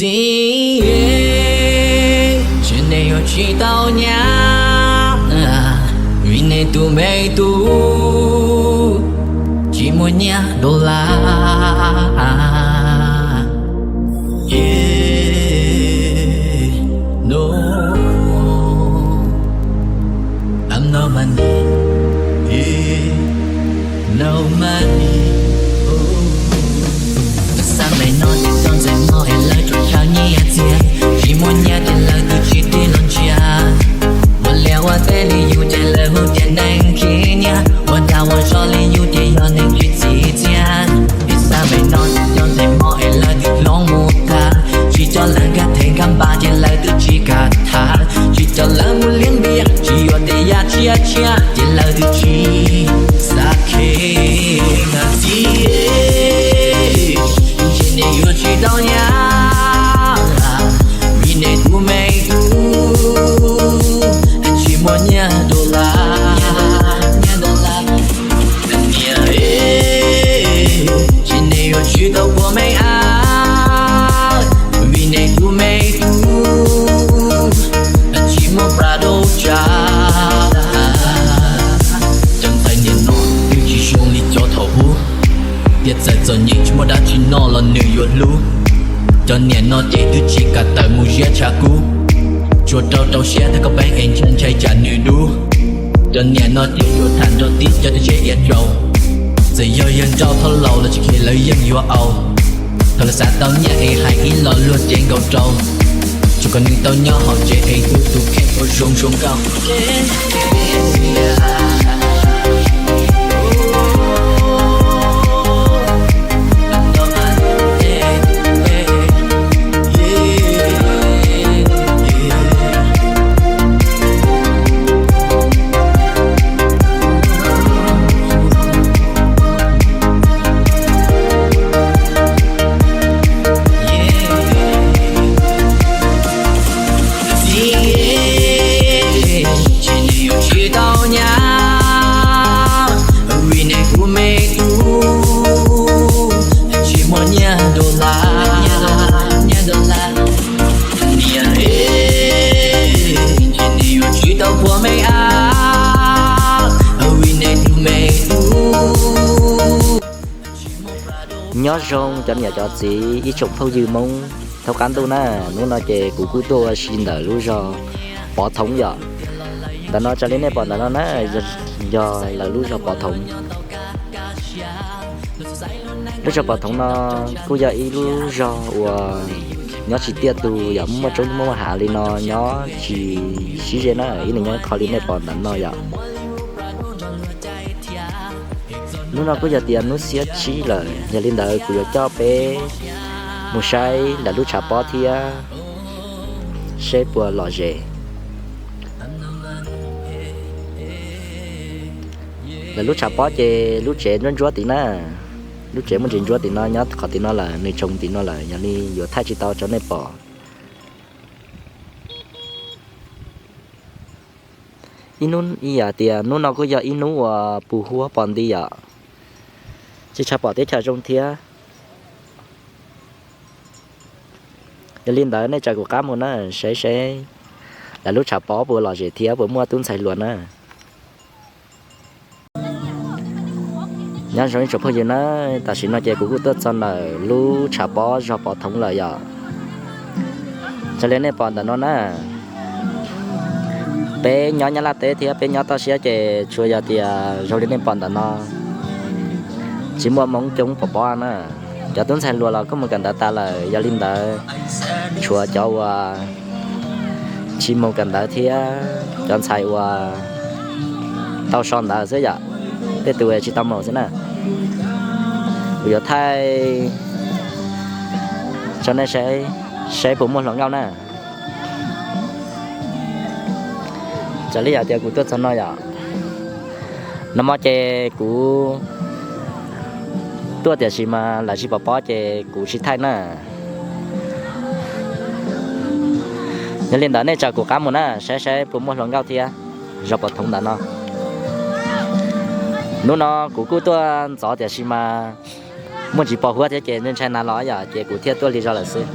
Txiv, ntshe nej yuav tsis tau nyab, vim nej tus me tub tsis muaj nyiaj dollar. Xab maim no ces cov ntxhais hmoob es lawv tsuas xyaw nyiaj txiag, tsis muaj nyiaj ces lawv twb tsis tig los ntsia. Ua liaj ua teb li yus ces lawv hu tias neeg khib nyiab, ua dag ua zog li yus ces yog neeg tsis txi txiaj. Vim xab maim no ces cov ntxhais hmoob es lawv twb hloov mus tag, tsis coj lawv nkag thev nkag npas ces lawv twb tsis kam tham, tsis coj lawv mus liab npias, tsis yuav tej yam tshiab tshiab ces lawv twb tsis xav kheev. Txiv, ntshe nej yuav tsis tau nyab, vim nej tus me tub tsis muaj nyiaj dollar. Niam, ntshe nej yuav tsis tau ua me ab, vim nej tus me tub tsis muaj Prado tsa. Cov ntxhais niam no twb tsis zoo li cov thaum ub, tiam txawm txom nyem tsis muaj dab tsi noj los nws yuav hlub. Cov niam no ces twb tsis kam tawm mus ziab tshav kub, tsuas rau rau siab thawj koj peeb es ntshai ntshai tsam nws dub. Cov niam no ces tsuas tham nrog tib cov tub tsev ia rau, txawm yog yawg nrauj thoj laus los tsis kheev lawv yeej yuav au. Thaum lawv xav tau nyiaj es hais ib lo luag cev nkaus rau, tsuas kom nws tau nyob hauv tsev es tu tus kheej ua zoo zoo nkauj. Txiv, ntshe nej yuav tsis tau nyab, vim nej tus me tub tsis muaj nyiaj dollar. Niam, ntshe nej yuav tsis tau ua me ab, vim nej tus me tub. Nyob zoo cov niam cov txiv ib tsoom phooj ywg Hmoob thoob qab ntuj na, hnub no ces kuv kuj tuaj ua si ntawm lub zos Pov Thoov yom. Ntawm no raws li nej pom ntawm no na, yog lawv lub zos Pov Thoov. Lub zos Pov Thoov no kuj yog ib lub zos uas nyob tsis tiaj tus yom, muaj roob muaj hav li no, nyob tsis sib ze na, ib leeg nyob qho li nej pom ntawm no yom. Hnub no kuj yog tias hnub xiab tsib lawm, yog li ntawd kuv yuav coj peb mus saib lawv lub tshav pob thiab seb puas lom zem. Lawv lub tshav pob ces lub tsev ntsuab ntsuab tim na, lub tsev muaj ntsis ntsuab tim no, nyob qhov tim no lawm, nws tshoov tim no lawm, yog li yuav thaij tsis tau rau nej pom. Ib hnub, ib yam tias hnub no kuj yog ib hnub uas puv huab pos nti yom, tsis tshua pom teb chaws zoo thiab. Yog li ntawd nej tsa kuv qab mus na, saib seb lawv lub tshav pob puas lom zem thiab puas muaj tub ntxhais hluas na. Nyob zoo ib tsoom phooj ywg na, tam sim no ces kuv kuj tuaj txog ntawm lub tshav pob zos Pov Thoov lawm yom. Raws li nej pom ntawm no na, peb nyob Nyab Laj teb thiab peb nyob toj siab ces tsuas yog tias zoo li nej pom ntawm no, tsis muaj Hmoob coob pom pob na. Cov tub ntxhais hluas los kuj mus kawm ntawv tas lawm, yog li ntawd tshuav cov uas tsis mus kawm ntawv thiab cov ntxhais uas tau so ntawv xwb yom, tej tus tsis tau mus xwb na. Kuv yuav thaij tso nej saib, saib puas muaj hluas nkauj na. Raws li yam tias kuv tuaj txog no yom, nag hmo ces kuv tuaj tiam sis mas lawv tsis pom pob ces kuv tsis thaij na. Yog li ntawd nej tsa kuv qab mus na, saib saib puas muaj hluas nkauj thiab zos Pov Thoov ntawm no. Hnub no kuv kuj tuaj ntxov tiam sis mas muaj ntsis pos huab thiab ces ntshai ntshai nag los yom, ces kuv thiaj tuaj lig zog lawm xwb.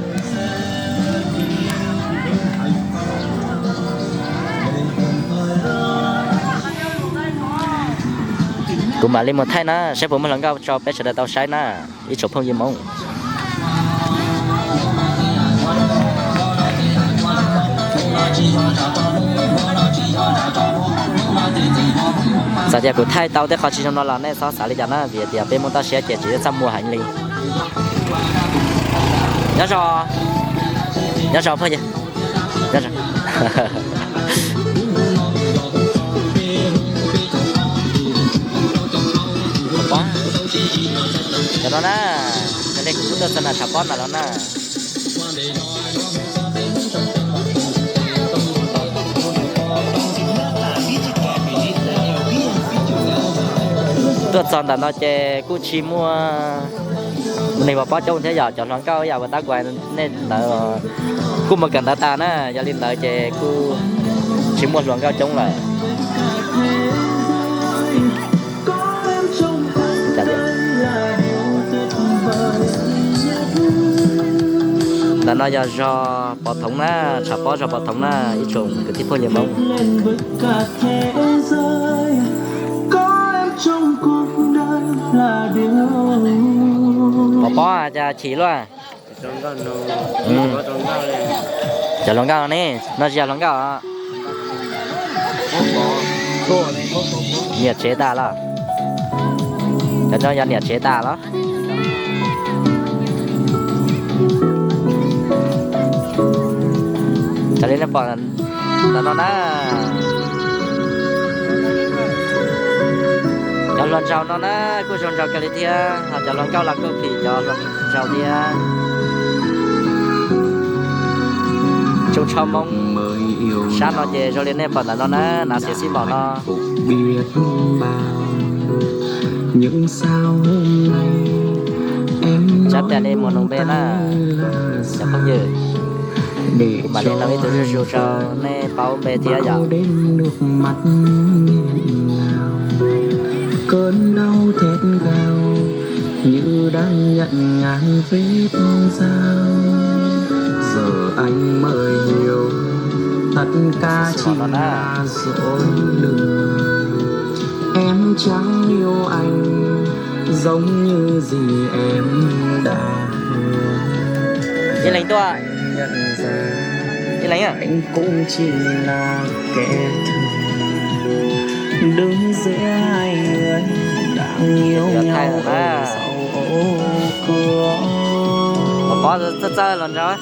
Kuv mam li mus thaij na, saib puas muaj hluas nkauj rau peb sawv daws tau saib na, ib tsoom phooj ywg Hmoob. Txawm tias kuv thaij tau tej qho tsis zoo no los nej txhob xav li cas na, vim tias peb Hmoob toj siab ces tsis txaj muag heev li. Nyob zoo, nyob zoo phooj ywg. Cov no na, cov li kuv kuj tuaj txog nram tshav pob ntawm no na. Tuaj txog ntawm no ces kuj tsis muaj neeg pov pob coob thiab yom, cov hluas nkauj ib yam uas tab kuv hais nej ntawd kuj mus kawm ntawv tas na, yog li ntawd ces kuj tsis muaj hluas nkauj coob lawm. Ntawm no yog zos Pov Thoov na, tshav pob zos Pov Thoov na, ib tsoom kwv tij phooj ywg Hmoob. Pov pob cas chim luaj. Cov hluas nkauj ne, no tsis yog hluas nkauj os. Niam tsev tas los? Cov no yog niam tsev tas los? Raws li nej pom ntawm no na, cov hluas nraug no na kuj zoo nraug kawg li thiab, ho cov hluas nkauj los kuj phim cov hluas nraug thiab. Tsoos tsho Hmoob sab no ces zoo li nej pom ntawm no na, nav xiav xib maum no. Tsab pem li mus noog npe na, cov phooj ywg. Kuv mam li noog ib tug zuj zus rau nej paub npe thiab yom. Ib leeg tuaj. Ib leeg. Pov txawj txawj los nraug.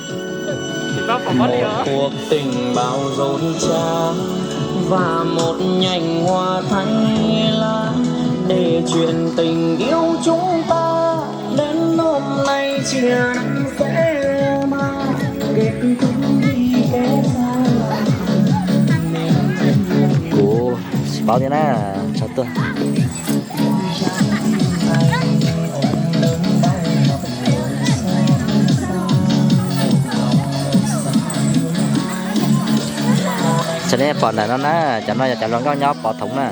Kuv tsis paub thiab na, tsaus tuaj. Txawm nej pom ntawm no na, cov no yog cov hluas nkauj nyob Pov Thoov na.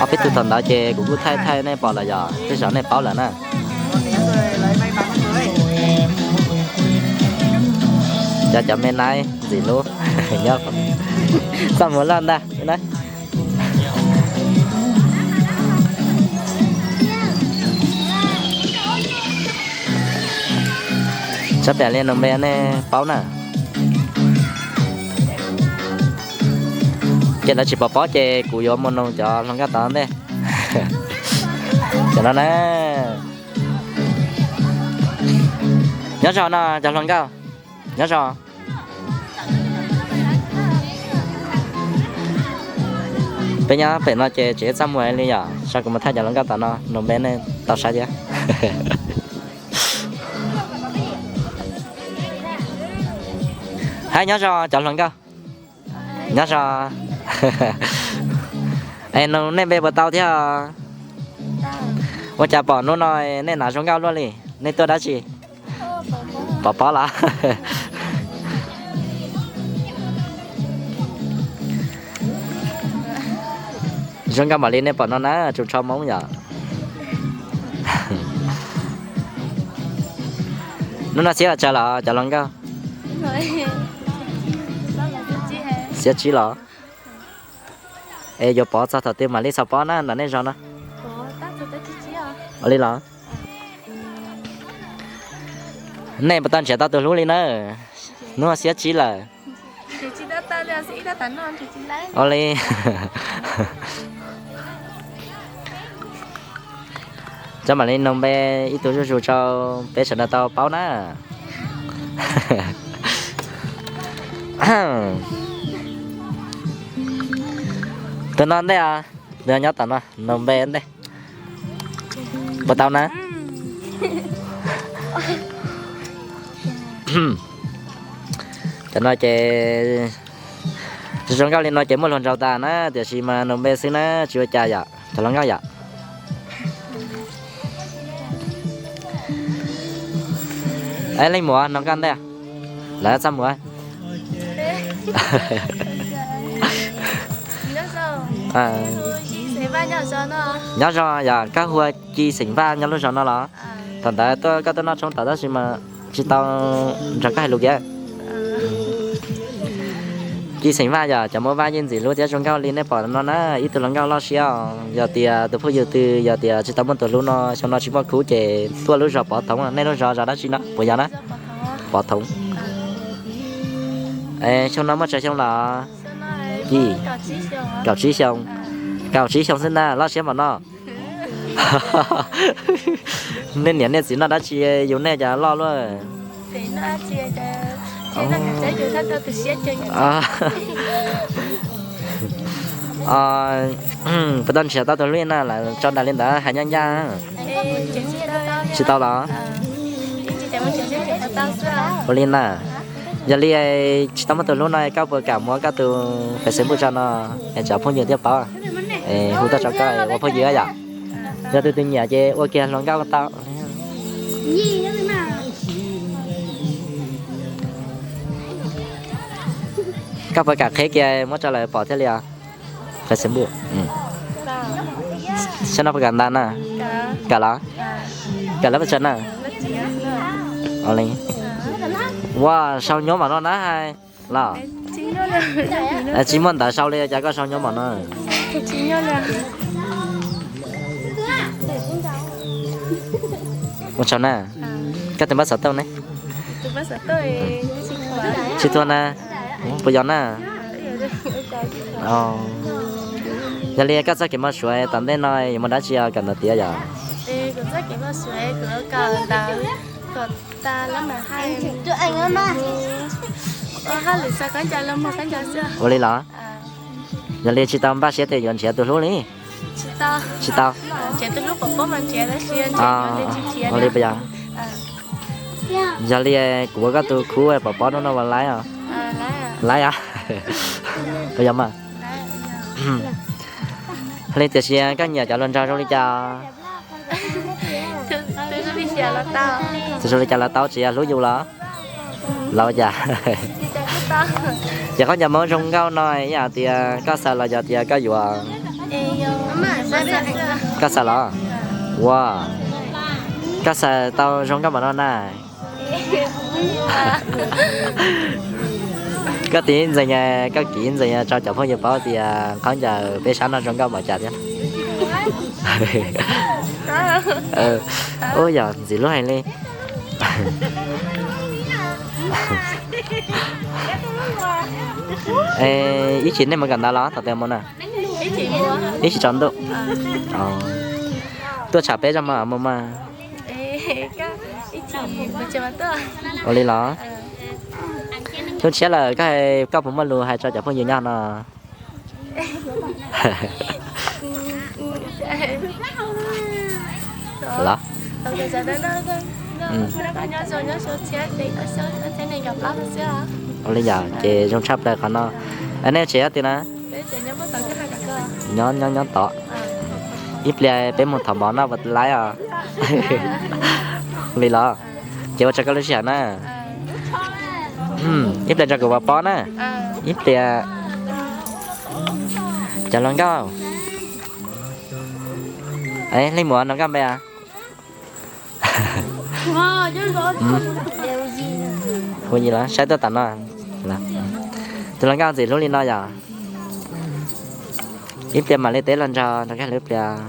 Ob peb tug thaum ntawd ces kuv kuj thaij thaij nej pom lawm yog tej zaum nej paub lawm na. Cov cov me nai ntxim hlub nyob Xaj Muas Laj ntag na. Tsab pem li noog npe nej paub na. Ces lawv tsis pom pob ces kuv yuav mus noog cov hluas nkauj tom ntej. Cov no na. Nyob zoo no cov hluas nkauj. Nyob zoo. Peb nyob pem no ces tsis txaj muag li yom, so kuv mus thaij cov hluas nkauj tom no noog npe nej tau saib thiab. Hais nyob zoo cov hluas nkauj. Nyob zoo. Es noog nej npe puas tau thiab? Ua cas pom hnub no nej hnav zoo nkauj luaj li? Nej tuaj dab tsi? Pov pob los? Zoo nkauj mam li nej pom no na, tsoos tsho Hmoob yom. Hnub no xiab los tsawg los cov hluas nkauj? Xiab tsib los? Es yuav pov txog thaum twg mam li txhob pov na ntawm nej zos no? Ua li los? Nej puas tau nrhiav tau tus hlub li na? Hnub xiab tsib lawm. Ua li, cov mam li nug npe ib tug zuj zus rau peb sawv daws tau paub na. Tus no ntej os, tus nyob tom no nug npe ntej. Puas tau na? Cov no ces zoo nkauj li no ces muaj hluas nraug tas na, tiam sis mas nug npe xwb na, tsis ua cas yom cov hluas nkauj yom. Leej muam nug nkauj ntej, lawv txaj muag. Nyob zoo, yog koj hu ua Ci Xeem Vaj nyob lub zos no los? Thaum ntawd tuaj koj tuaj noj tshoob tod tab sis mas tsis tau nrog koj hais lus kiag. Ci Xeem Vaj yog cov muaj Vaj yeej ntxim hlub thiab zoo nkauj li nej pom no na, ib tug hluas nkauj loj siab os. Yog tias tus phooj ywg twg yog tias tsis tau muaj tus hlub no, xyoo no tsis muaj khub ces tuaj lub zos Pov Thoov, nej lub zos zos dab tsi no puas yog na? Pov Thoov. Xyoo no muaj tsawg xyoo los? Ci, kaum tsib xyoo. Kaum tsib xyoo xwb ntag, loj siab npaum no. Nej niam nej txiv noj dab tsi yus nej cas loj luaj? Puas tau nrhiav tau tus hlub na, lawv tso nrad li ntawd hais ncaj ncaj. Tsis tau los? Ua li na, yog li tsis tau muaj tus hlub no koj puas kam muab koj tus Facebook tso no es cov phooj ywg thiaj paub, hu tuaj rau koj ua phooj ywg yom. Yog tus twg nyiam ces ua kiag hluas nkauj tau. Koj puas kam qheb kiag muab rau lawv pom thiaj li os? Facebook. Xyoo no puas kam ntas na? Kam los? Kam lawv pes tsawg na? Ua sau nyob mam no na hais los? Tsis muaj ntawv sau li cas koj sau nyob mam no. Ua tsaug na. Koj tus npawb xov tooj ne? Tsis tuag na. Puas yog na? Yog li koj txoj kev mob suav tom ntej no yuav muaj dab tsi kawm ntawv tiav yom? Ua li los? Yog li tsis tau npaj siab tias yuav nrhiav tus hlub li? Tsis tau. Ua li puas yog? Yog li kuv ua koj tus khub pov pob hnub no ua laib os? Laib os. Puas yog mas? Li tiam sis koj nyiam cov hluas nraug zoo li cas? Tus zoo li cas los tau, tsis yog hlub yus los? Los ua cas? Ces qhov ncauj mob zoo nkauj no yog tias koj xaws los yog tias koj yuav? Koj xaws los? Ua, koj xaws tau zoo nkauj npaum no na. Koj tiv ntxees, koj kiv ntxees rau cov phooj ywg paub tias khaub ncaws peb sab no zoo nkauj npaum cas thiab. Ub, yog ntxim hlub heev li. Ib chim nej mus kawm ntawv los thaum twg mus na? Ib chim tsaus ntuj. Tuaj tsham peb zog mas mus mas. Ua li los? Hnub tshiab lawm koj, koj puas muaj lus hais rau cov phooj ywg nyob no? Los? Ua li yog ces zoo tshaj plaws qhov no. Nej tsev nyob twg na? Nyob nyob nyob tod. Ib pliag peb mus thov mov noj puas laib os? Li los? Ces ua tsaug koj lub sij hawm na. Ib pliag nrog kuv pov pob na. Ib pliag. Cov hluas nkauj. Leej muam no koj npe as? Hu Yis los? Saib tuaj tam no. Tus hluas nkauj ntxim hlub li no yog? Ib pliag mam li teb los nrog nrog koj hlub ib pliag.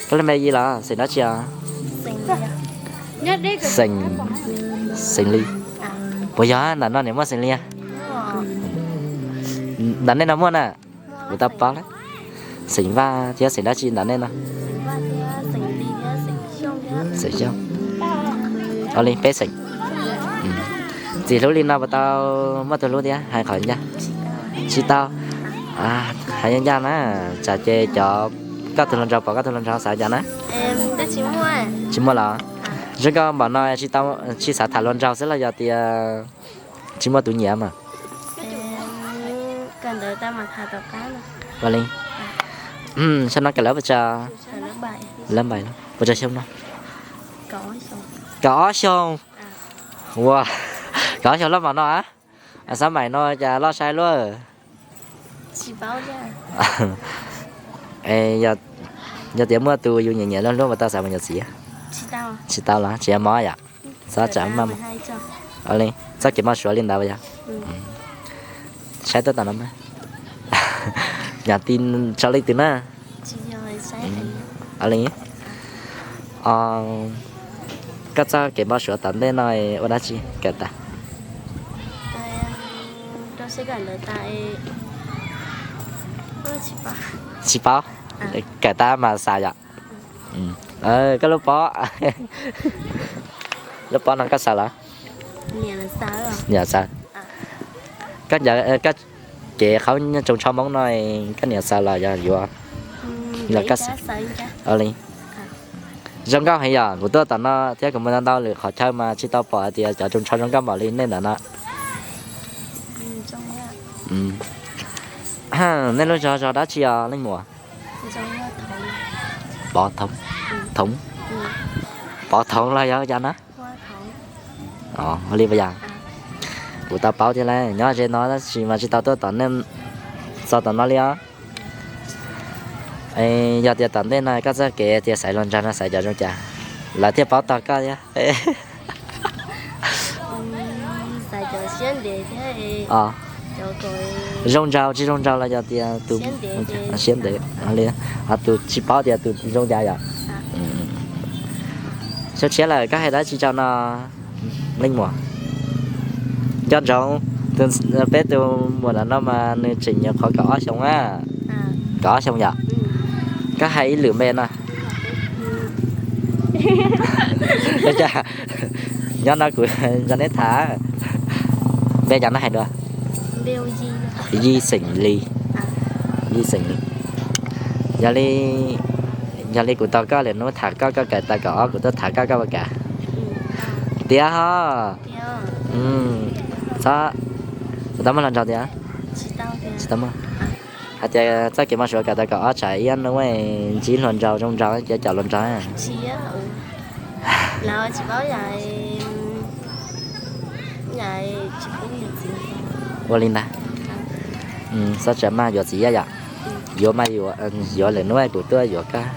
Koj lub npe Yi los xeem dab tsi os? Xeem, xeem Lis. Puas yog ntawm no niam muaj xeem Lis? Ntawm nej no muaj na? Kuv tau paub lawm. Xeem Vaj thiab xeem dab tsi ntawm nej no? Xeem Xyooj. Ua li peb xeem. Txiv hlub li no puas tau muaj tus hlub thiab hais qhov ncaj? Tsis tau. Hais ncaj ncaj na, tsam ces cov koj tus hluas nraug pom koj tus hluas nraug xav cas na? Tsis muaj los? Zoo nkauj npaum no tsis xav tham hluas nraug xwb los yog tias tsis muaj tus nyiam mas? Ua li, sab no kawm lab puas tsawg? Lab npais, puas tsawg xyoo no? Kaum ob xyoo. Ua, kaum ob xyoo loj npaum no a? Xab maim no cas loj sai luaj. Yog tias muaj tus yus nyiam nyiam luaj luaj puas tau xav mus yuav txiv? Tsis tau los tsis yog mob yom? Txhob tsam maj. Ua li, txoj kev mob suav li ntawd yog? Saib tuaj tom no mas. Nyob ti tso leej twg na? Ua li, koj txoj kev mob suav tom ntej no ua dab tsi kawm tas? Tsis paub. Kawm tas mas xav yom? Koj lub pob, lub pob no koj xav los? Niam xav. Koj, koj kev qhaub nyob tsoos tsho Hmoob no, koj niam xav los yog yuav? Los koj xav. Ua li, zoo nkauj heev yom. Kuv tuaj tom no thiab kuv mus ntau ntau lwm qhov chaw mas tsis tau pom hais tias cov tsoos tsho zoo nkauj npaum li nej ntawm no. Nej lub zos zos dab tsi os leej muam? Pov Thoov. Pov Thoov los yog cas na? Ua li puas yog? Kuv tau paub thiab lauj, nyob ze no tab sis mas tsis tau tuaj tom nej, txog tom no li os. Yog tias tom ntej no koj txoj kev tias xaiv hluas nraug no xaiv cov zoo cas, lawv thiaj paub tog koj thiab. Zoo nraug tsis zoo nraug los yog tias tus siab ntev, ho tus tsis paub tias tus zoo cas yom? Xyoo tshiab lawm koj hais dab tsi rau no leej muam? Nco ntsoov, peb tus muam ntawm no mas nws tseem nyuam qhuav kaum ob xyoo na. Kaum ob xyoo yom? Koj hais ib lwm npe no. Nyob no kuv nrog neb tham. Npe cas no hais dua? Yi xeem Lis. Yi xeem Lis. Yog li, yog li kuv tos koj lwm hnub tham koj, koj kawm tas kaum ob kuv tuaj tham koj, koj puas kam? Tiag ho. Txhob, kuv tau muaj hluas nraug tiag? Tsis tau muaj. Hais tias txoj kev mob suav kawm tas kaum ob tsam ib hnub ntsib hluas nraug zoo nraug ces caum hluas nraug. Ua li ntag. Txhob tsam maj, yuav txiv yom. Yuav mas, yuav lwm hnub kuv tuaj yuav koj.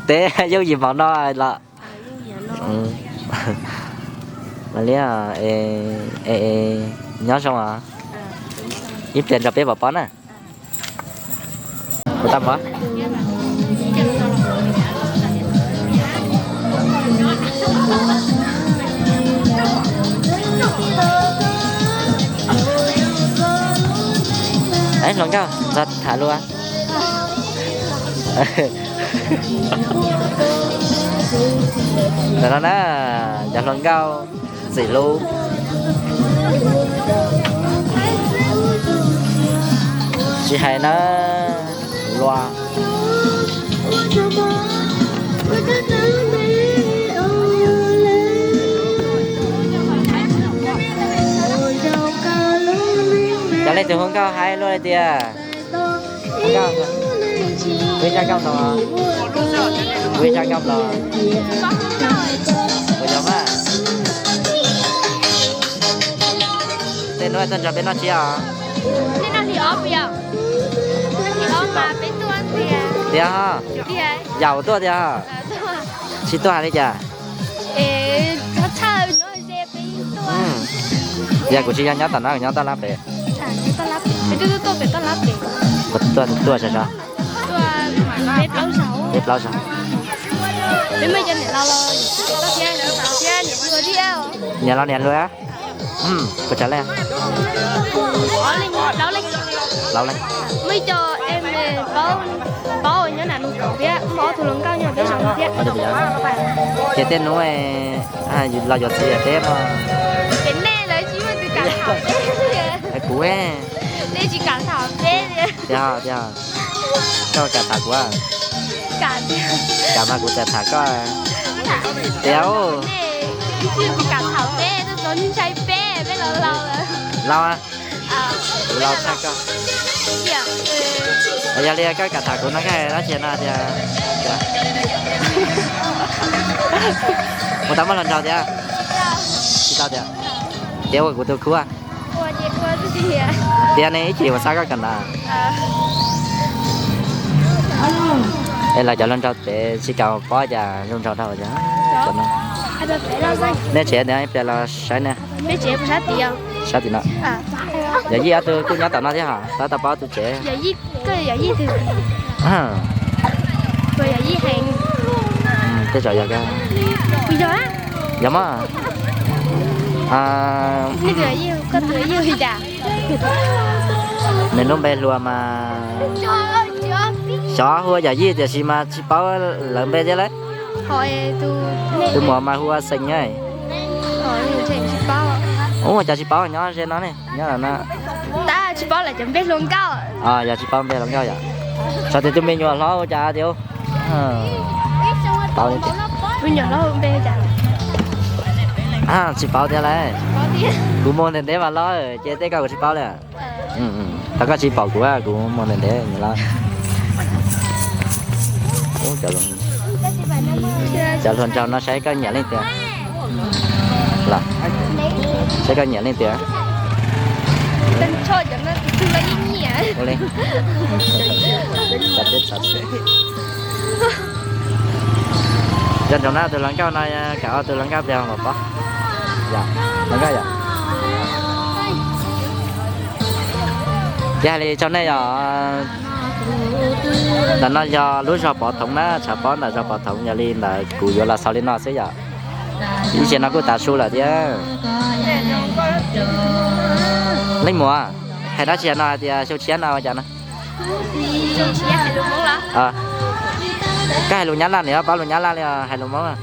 Teb yooj yim hmo no los. Mas li, nyob zoo os. Ib pliag nrog peb pov pob na. Kuv tau pov. Hluas nkauj, nrog tham lus. Ntawm no na, cov hluas nkauj ntxim hlub. Tsis hais na, luag. Cov leej twg hu nkauj hais luaj li tiag. Kuv ib zaj nkauj no, kuv ib zaj nkauj no. Kuv yog mas. Tej hnub tuaj nrog peb noj tsiab os. Tiag, yam tuaj tiag. Tsis tuaj hais li cas? Yog kuv tsis yog nyob tom no, kuv nyob toj lab pem. Tuaj tuaj tuaj sov sov. Peb plaub zaug. Peb muaj cov niam laus los thiab niam hluas thiab. Niam laus niam hluas puas tsawg leej? Plaub leej. Muaj ib co paub nyob nram Loos Kaum thiab, muaj ob tug hluas nkauj nyob peb zos no thiab. Ces tej hnub los yuav txiv yog peb mog. Ces nej lawv tsis muaj tus kam tham peb. Kuv, nej tsis kam tham peb. Tiag tiag, koj kam tham kuv? Kam mas kuv txawm tham koj. Tiag, tsis kam tham peb, tuaj txog ntshai peb, peb laus laus lawm. Laus, kuv laus tshaj koj. Yog li koj kam tham kuv no koj dab tsi no tias mus tau muaj hluas nraug tiag? Tsis tau tiag. Ces ua kuv tus khub. Tiag ne, ib chim ua xab koj kam ntawd. Es lawv cov hluas nraug pem tsis kam pob cas zoo nraug dhau. Nej tsev tias ib pliag los saib ne. Sab tim no. Yawm yij ob tug kuj nyob tom no thiab hos, tab tau paub tus tsev. Tej zaum yog, yog mog. Nws lub npe hluas mas xyov hu ua Yawm Yij tiam sis mas tsis paub lawv npe thiab lauj. Tus muam mas hu ua Xeem na. Ua cas tsis paub nyob ze no ne, nyob no. Tab tsis paub lawv cov npe hluas nkauj. Yog tsis paub npe hluas nkauj yom. Xyov tias tus me nyuam hlob ua cas tias paub. Tsis paub tiag lauj. Kuv mus ntev ntev mas hlob ces tej ko kuv tsis paub li. Thaum koj tsis pom kuv, kuv mus ntev ntev los. Cov hluas nraug no saib koj nyiam leej twg. Los, saib koj nyiam leej twg. Ua li. Nco ntsoov na, tus hluas nkauj no kam ua tus hluas nkauj pliag los pob. Hluas nkauj yom. Ces hais li rau nej yom, ntawm no yog lub zos Pov Thoov na, tshav pob ntawm zos Pov Thoov, yog li ntawd kuv yuav los xaus li no xwb yom. Ib sim no kuj tav su lawm thiab. Leej muam, hais dab tsi no hais tias xyoo tshiab no ua cas no? Koj hais lus Nyab Laj, nws paub lus Nyab Laj li os, hais lus Hmoob.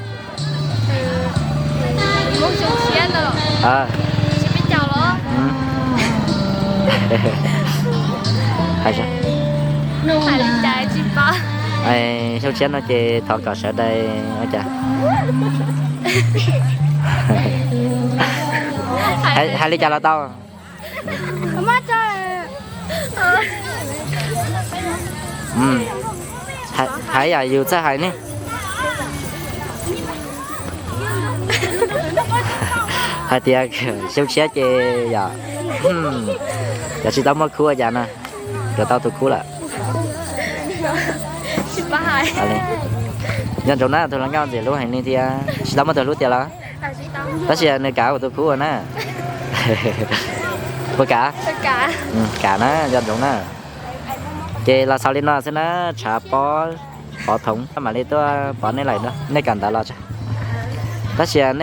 Xyoo tshiab no ces thov kom sawv daws ua cas, hais li cas los tau. Hais yam yus txawj hais ne. Hais tias xyoo tshiab ces yog, yog tsis tau muaj khub ua cas na, yuav tau tus khub lawm. Nco ntsoov na, tus hluas nkauj ntxim hlub heev li thiab, tsis tau muaj tus hlub tiag los? Tab sis nws kam ua tus khub na. Puas kam? Kam na, nco ntsoov na. Ces los xaus li no xwb na, tshav pob Pov Thoov mam li tuaj pov nej lawm, nej kam ntawd los tso. Tab sis nej